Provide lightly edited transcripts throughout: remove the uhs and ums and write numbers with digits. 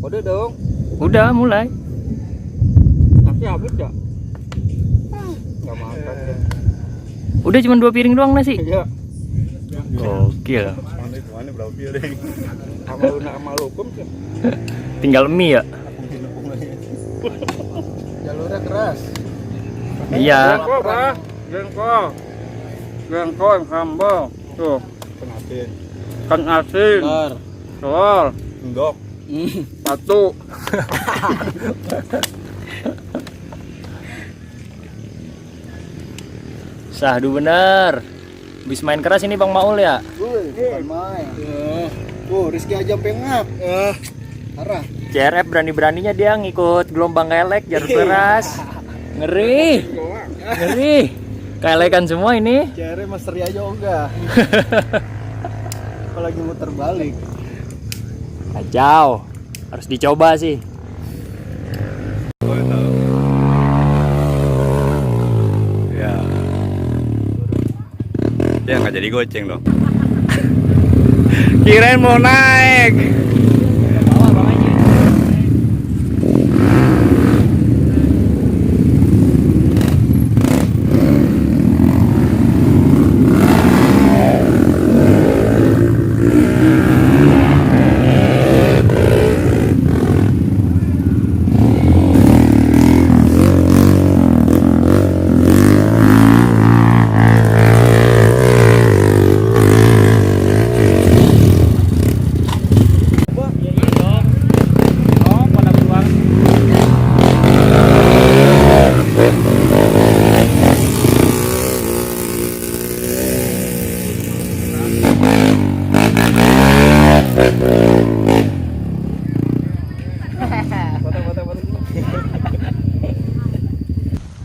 Udah dong. Udah mulai. Nasi habis ya? Nggak makan ya. Udah cuma 2 piring doang nasi. Iya. Gokil. Mana berapa piring? Sama lu sama lukum sih. Tinggal mie ya. Jalurnya keras. Iya. Jengkol, Pak. Jengkol. Jengkol sambal. Tuh, Ikan asin. ikan asin. Telur. Endok. Batu. Sahdu bener. Habis main keras ini Bang Maul ya. Bukan main. Rizky aja pengap. Arah. CRF berani-beraninya dia ngikut gelombang kelek jalur keras. Ngeri. Ngeri. Kelekan semua ini. Cere Master aja enggak. Apalagi muter balik. Kacau. Harus dicoba sih. Ya. Ya nggak jadi goceng dong. Kirain mau naik.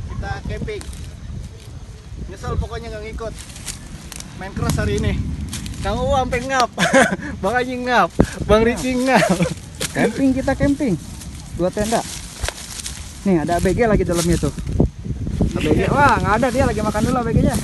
Kita camping. Nyesel pokoknya nggak ngikut. Main keras hari ini. Kang U sampai ngap. Bang Aji ngap. Bang Riki ngap. Camping kita camping. 2 tenda. Nih ada ABG lagi dalamnya tuh. ABG, wah nggak ada, dia lagi makan dulu ABG-nya.